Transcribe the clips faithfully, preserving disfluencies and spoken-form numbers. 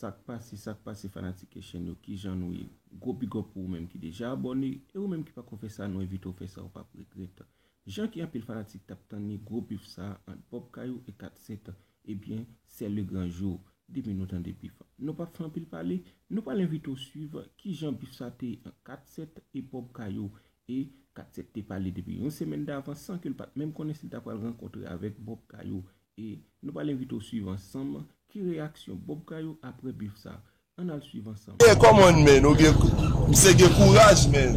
Sa k pase, sa k pase fanatik Echèn yo, kijan nou ye? Gwo big up pou ou menm ki deja abòne, e ou menm ki pako fè sa, nou envite w fè sa, ou p ap regrèt. Jan ki anpil fanatik t ap tann li, gwo bif sa ant Bob Kayou e Kat Sèt, ebyen, c'est le grand jour. Depi nou tande bif, nou p ap fè anpil pale, nou pral envite w swiv kijan bif sa te ye ant Kat Sèt e Bob Kayou. E Kat Sèt te pale depi yon semèn davans san ke l pa t menm konnen si l ta pral rankontre avèk Bob Kayou. E nou pral envite w swiv ansanm ki reyaksyon Bob Kayou apre bif sa. Ann al swiv ansanm. Yeah, come on, man. Ou gen, misye gen kouraj, man.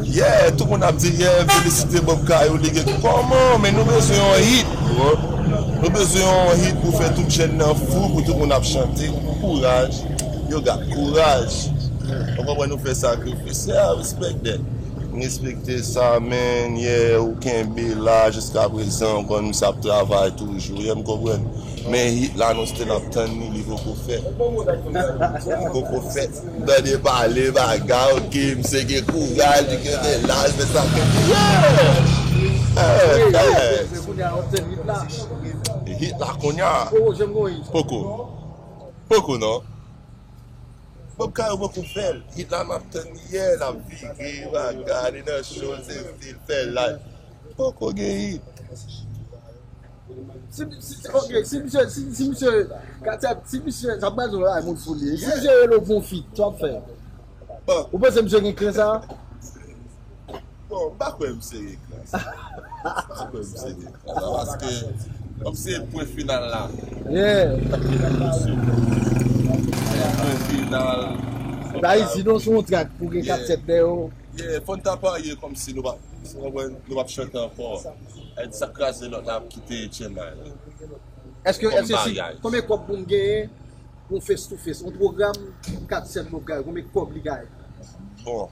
Yeah, tout moun ap di, yeah, felisite Bob Kayou, li gen, come on, man, nou bezwen yon hit, bro. Nou bezwen yon hit pou fè tout jèn nan fou, pou tout moun ap chante. Kouraj. Yo got kouraj. Ou konprann, nou fè sakrifis. Yeah, I respect that. M respekte sa, man. Yeah, ou kenbe la jiska prezan, ou konn misye ap travay toujou. Yeah, m konprann. Men hit la, nou still ap tann li, li poko fèt. Li poko fèt. Tande pale, bagay, ok, misye gen kouraj, li kenbe laj, men sa fè. Yeah! Yeah, yeah. Hit la kounye a. Poko. Poko, non. Bob Kayou poko fè l. Hit la, m ap tann li, yeah, l ap vire, bagay, li nan show, se stil, fè laj. Poko gen hit. Si, si, si, ok, si misye, si, si misye, Kat Sèt, si misye, sa pral di w la, moun fou li ye. Si misye rele w pou yon feat, sa w ap fè? Bon. Ou panse misye gen kren sa? Bon, m pa kwè misye gen kren sa. M pa kwè misye gen kren sa, paske, kòm se pwen final la. Yeah. Pwen final. Ba izi non, se yon track pou gen Kat Sèt dèyè w. Yeah, fò n ta parye kòmsi nou pa, nou pa ap chante ankò. Èd sa kraze lòt la ap kite Chennai la. Èske, èske si, konbyen kòb pou m genyen pou face to face? On pwogram Kat Sèt Bob Kayou, konbyen kòb li gaye? Bon.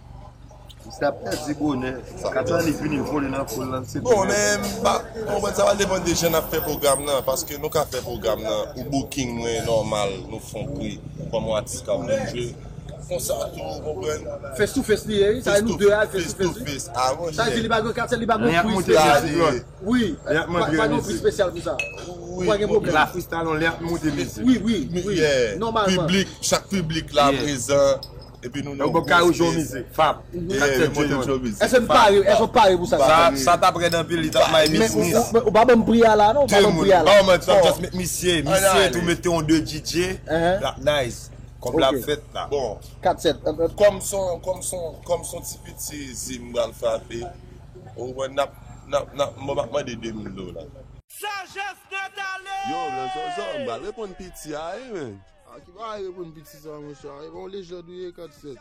Misye ap pèdi bonè. Katan li vini vole nan foul lan, se bon, men m pa, bon, men sa va depann de jan n ap fè pwogram nan, paske nou ka fè pwogram nan, ou booking mwen nòmal, nou fè yon pri, kòm yon atis k ap vin jwe. Konsa tou, ou konprann? Face to face li ye, wi. Sa e nou de a, face to face, wi. Sa vle di li pa gen kat sèt, li pa gen pri espesyal. Wi. Pa gen pri espesyal pou sa. Ou pa gen pwoblèm. La freestyle, lè ap monte mizik. Wi, wi, wi. Nòmalman. Piblik, chak piblik la prezan. Epi nou nan yon gwo space. Fap. Èske n pare, èske w pare pou sa? Sa, sa t ap rèd anpil, li t ap may biznis. Ou pa ban m pri a la, non, ou pa ban m pri a la. Ba w manti, m ap just met misye, misye tou mete yon de D J, l ap nice. Kòb la ap fèt la. Bon. Kat sèt. Kòm son, kòm son, kòm son ti piti, si m pral frape, ou wè, n ap, n ap, n ap, m ap mande de mil dola. Sajès nèt ale! Yo, Blan Zòzò, m pral reponn piti a, wi, men. A, ki bagay reponn piti sa, monchè? E bon, lejand ou ye, kat sèt.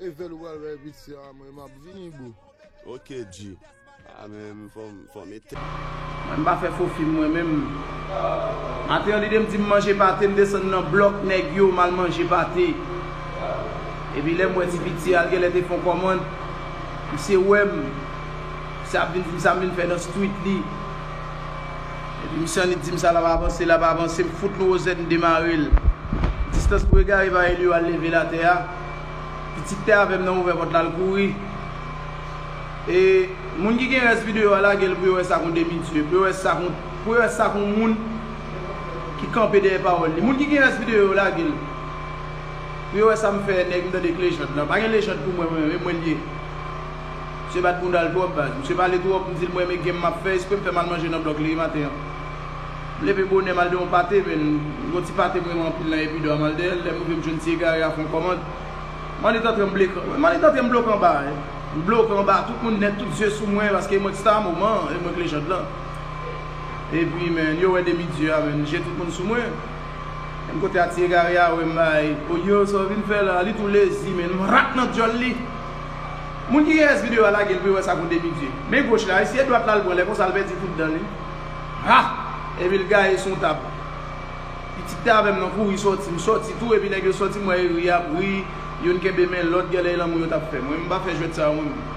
Level ou pral bay piti a, mwen, m ap vini, bro. Ok, G. A, men, fò m, fò m ete. Mwen, m pa fè fo fim, mwen menm. Maten an, lide m di m manje pate, m desann nan blòk nèg yo, m al manje pate. Epi lè m wè ti piti a, l genlè te fè yon kòmann. Misye wè m. Misye ap vin di m sa m vin fè nan street li. Epi misye annik di m sa l ap avanse, l ap avanse, m fout lwozèt, m demare l. Distans pou egare pa elye w al leve l atè a. Pitit te avè m nan ouvè pòt la, l kouri. E moun ki gen rès videyo a, lage l pou yo wè sa k yon demi dye, pou yo wè sa k yon, pou yo wè sa k yon moun ki kanpe dèyè pawòl li. Moun ki gen rès videyo yo, lage l. Pou yo wè sa m fè nèg m tande k lejand lan. Pa gen lejand pou mwen, mwen, e mwen l ye. Misye bat bounda l twòp, baz. Misye pale twòp, m di l mwen renmen game m ap fè, espre m fè m al manje nan blòk li maten an. M leve bonè, m al de yon pate, men yon ti pate m renmen anpil nan Epidò, m al dèyè l, lè m rive m jwenn ti egare a fè yon kòmand. Manit antre m bloke, manit antre m bloke anba, wi. M bloke anba, tout moun nèt, tout zye sou mwen, paske e mwen k star moman, e mwen k lejand lan. Epi, men, yo wè demi dye a, men, je tout moun sou mwen. Menm kote a ti egare a wè m bay, o yo, sa w vin fè la, li tou lezi, men, m rat nan djòl li. Moun ki gen rès videyo a, lage l pou yo wè sa k yon demi dye. Men goch la, e si e dwat la l pran, lè konsa l pèdi tout dan li. Ha! Epi l gaye sou yon tab. Pitit te avè m nan kouri sòti, m sòti tou, epi nèg yo sòti, m wè yo ri ap ri, youn kenbe men lòt, genlè e lanmou yo t ap fè. Mwen, m pa fè jwèt sa yo, mwen menm.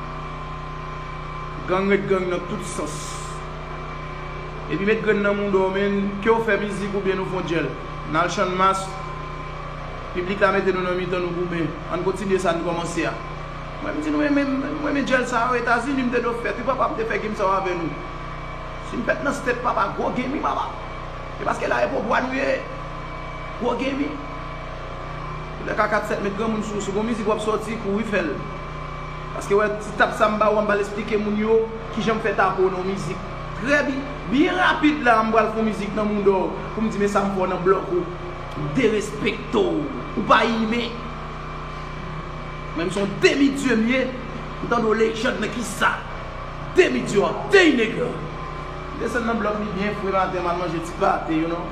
Gang ret gang nan tout sans. Epi met grenn nan mouda w, men, ke w fè mizik oubyen nou fè yon djèl. N al Channmas, piblik la mete nou nan mitan, nou goumen. Ann kontinye sa n kòmanse a. Mwen, m di nou, men, men, mwen, men djèl sa yo, Etazini m te dwe fèt, wi, papa, m te fè game sa yo avè nou. Si m fèt nan state, papa, gwo game, wi, papa. E paske la e pobwa nou ye. Gwo game, wi. Lè ka kat sèt met granmoun sou ou, si w gon mizik w ap sòti, kouri fè l. Paske wè ti tap sa m ba ou an, m pral esplike moun yo kijan m fè tapo nan yon mizik. Trè byen, byen rapid la, m pral fè yon mizik nan mouda w pou m di men sa m fè w nan blòk ou. M derespekte w. Ou pa imen. Men m se yon demi dye m ye. M tande w lejann nan kisa? Demi dye w ap dey nèg la. M desann nan blòk li byen fre maten, m al manje ti pate, you know.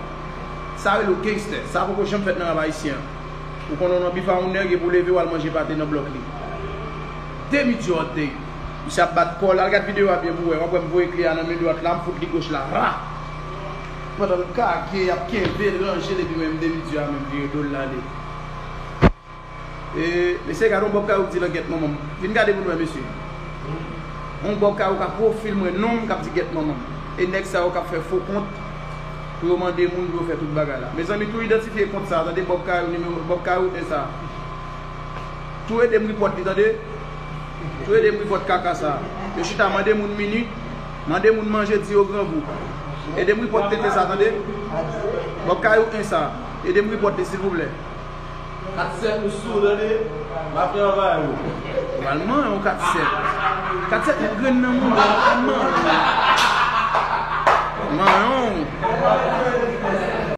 Sa rele w gangster. Sa poko janm fèt nan rap ayisyen an. Ou konnen w nan bif a yon nèg epi w leve w al manje pate nan blòk li. Demi dye w ap dey. Misye ap bat kò l. Al gad videyo a byen pou w wè. W ap wè m voye kle a nan men dwat la, m fout li goch la. Ra! Pandan l kage, y ap kenbe l, ranje l, epi menm demi dye a menm vire do l l ale. E, mesye, gade yon Bob Kayou k di langèt manman m. Vin gade pou n wè, mesye. Yon Bob Kayou k ap pwofil mwen non m k ap di gèt manman m. E nèg sa yo k ap fè fo kont pou yo mande moun pou yo fè tout bagay la. Mezanmi, tou idantifye kont sa, tande, Bob Kayou, nimewo, Bob Kayou en sa. Tou ede m ripòt li, tande. Tou ede m ripòt kaka sa. Yo chita mande moun minit, mande moun manje, di yo grangou. Ede m ripòt tete sa, tande. Bob Kayou en sa. Ede m ripòt li, silvouplè. Kat sèt ou sou, tande? M ap travay ou. Pral manyen w kat sèt. Kat sèt met grenn nan mouda w, pral manyen w. Manyen w.